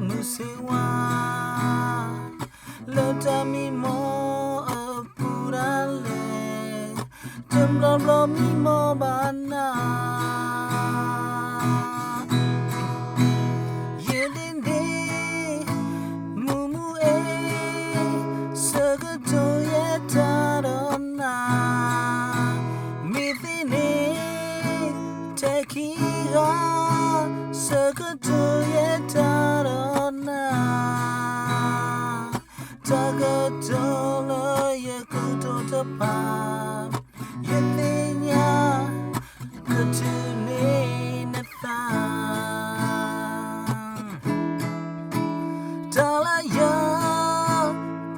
မုၢ်ဆ့ၣ်ဝါ လၢတၢ်မံမီၢ်အပူၤဒၣ်လဲာ်, တဘျီဘျီမံမီၢ်ဘၣ်နၤ ယဒ့ဒ့ မူမူအ့ ဆၢကတီၢ်ယဲတၢ်ဒီးနၤ, မ့ၢ်သ့န့ၣ် ထဲခံဂၤ ဆၢကတီၢ်ယဲတၢ်ဒီးနၤ, တၢ်ကတိၤလၢယကတိၤတဖၣ် ယသ့ၣ်ညါ ကတုၤန့ၢ်နသး တၢ်လၢယ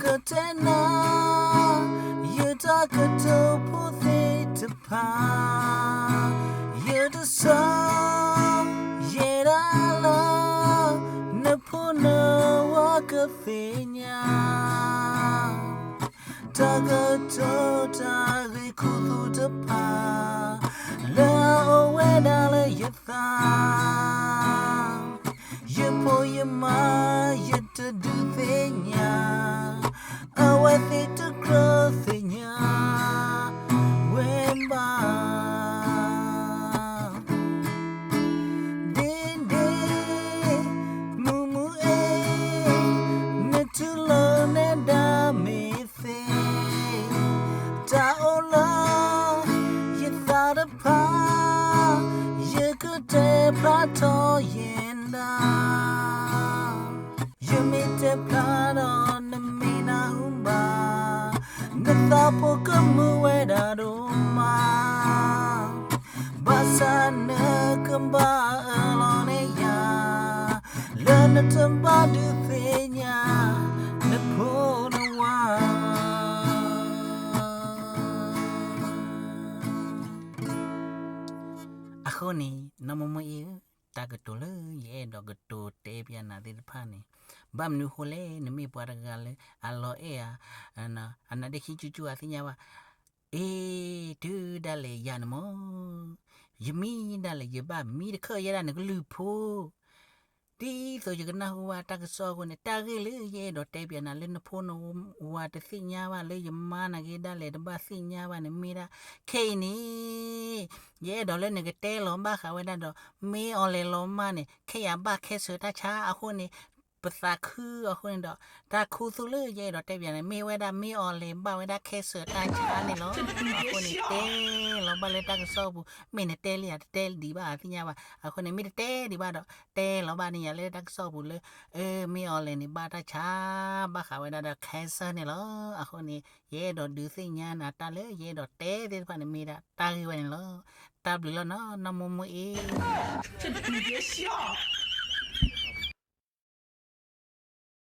ကတဲနၤ ယတၢ်ကတိၤဖိသ့ၣ်တဖၣ် ယတဆၢယဲဒၣ်လၢ နဖိနဝၤကသ့ၣ်ညါ တၢ်ကတိၤတၢ်ဂ့ၢ်ခူသူၣ်တဖၣ် လၢအအိၣ်ဝဲဒၣ်လၢယသး ယဖိယမါ ယတဒုးသ့ၣ်ညါ အဝဲသ့ၣ်တကြၢးသ့ၣ်ညါဝဲဘၣ် ဒ့ဒ့ မူမူအ့ နတူၢ်လိာ်နဲဒၣ်မ့ၢ်သ့ တၢ်အိၣ်လၢယသးတဖၣ် ယကတဲဖျါထီၣ်ယဲနၤ ယမ့ၢ်တဲဖျါဒီးနမ့ၢ်နၢ်ဟူဘၣ် နသးဖိကမုာ်ဝဲဒၣ်ဒိၣ်မး ဘၣ်ဆၣ်နကဘၣ်အၢၣ်လီၤန့ၢ်ယၤ လၢနတဘၣ်ဒုးသ့ၣ်ညါ နဖိနဝၤ အဃိန့ၣ် နီၢ်မိၢ်မိၢ်အ့ၣ်ဧၢ, တၢ်ကတိၤလၢယအဲၣ်ဒိးကတိၤတဲပျးနၤသ့ၣ်တဖၣ်န့ၣ်, ဘၣ်မနုၤဃိလဲၣ်, နမ့ၢ်ပှၤတဂၤလၢအလီၤအဲၣ်ဧါ, အနါဒ့ခံကၠူကၠူအသ့ၣ်ညါဘၣ်, အ့ တုၤဒၣ်လဲာ်ယၤန့ၣ်မ့ၢ် ယမံဒၣ်လဲာ် ယဘၣ်မံတခၢၣ်ယဲဒၣ်နကလုၢ်ဖိ ဒ်သိးယကနၢ်ဟူဘၣ်တၢ်ကစီၣ်အဃိန့ၣ်, တၢ်ဂ့ၢ်လၢယအဲၣ်ဒိးတဲပျးနၤလၢနဖိနဝၤတသ့ၣ်ညါဘၣ်, လၢယမါနာ်က့ဒၣ်လဲာ်တဘၣ်သ့ၣ်ညါဘၣ်န့ၣ် မ့ၢ်ဒၣ်ခဲအံၤန့ၣ်, ယအဲၣ်ဒိးလၢနကတဲလီၤဘၣ်ဃးဝဲဒၣ်ဒီး မ့ၢ်အီၤလဲၤလီၤမၢ်န့ၣ် ခဲအံၤဘၣ်ခဲဆၢတၢ်ဆါအဃိန့ၣ်, ပသးခုအဃိန့ၣ်ဒီး တၢ်ခူသူၣ်လၢယအဲၣ်ဒိးတဲပျးန့ၣ် မ့ၢ်ဝဲဒၣ်မ့ၢ်အီၤလဲၤဘၣ်ဝဲဒၣ်ခဲဆၢတၢ်ဆါန့ၣ်လီၤ. အဃိန့ၣ် တဲလီၤဘၣ်လၢတၢ်ကစီၣ်ပူၤ, မ့ၢ်နတဲလံဧါ တတဲဒံးဘၣ်သ့ၣ်ညါဘၣ်. အဃိန့ၣ် မ့ၢ်တတဲဒံးဘၣ်ဒီး တဲလီၤဘၣ်န့ၣ်ယၤလၢတၢ်ကစီၣ်ပူၤလၢ မ့ၢ်အီၤလဲၤန့ၣ် ဘၣ်တၢ်ဆါ ဘၣ်ဃးဝဲဒၣ်ဒီး cancer န့ၣ်လီၤ. အဃိန့ၣ် ယအဲၣ်ဒိးဒုးသ့ၣ်ညါနၤတၢ်လၢယအဲၣ်ဒိးတဲသ့ၣ်တဖၣ်န့ၣ် မ့ၢ်ဒၣ်တၢ်ဂ့ၢ်ဝဲန့ၣ်လီၤ. တၢ်ဘျုးလီၤနီၤ နီၢ်မိၢ်မိၢ်အ့ၣ်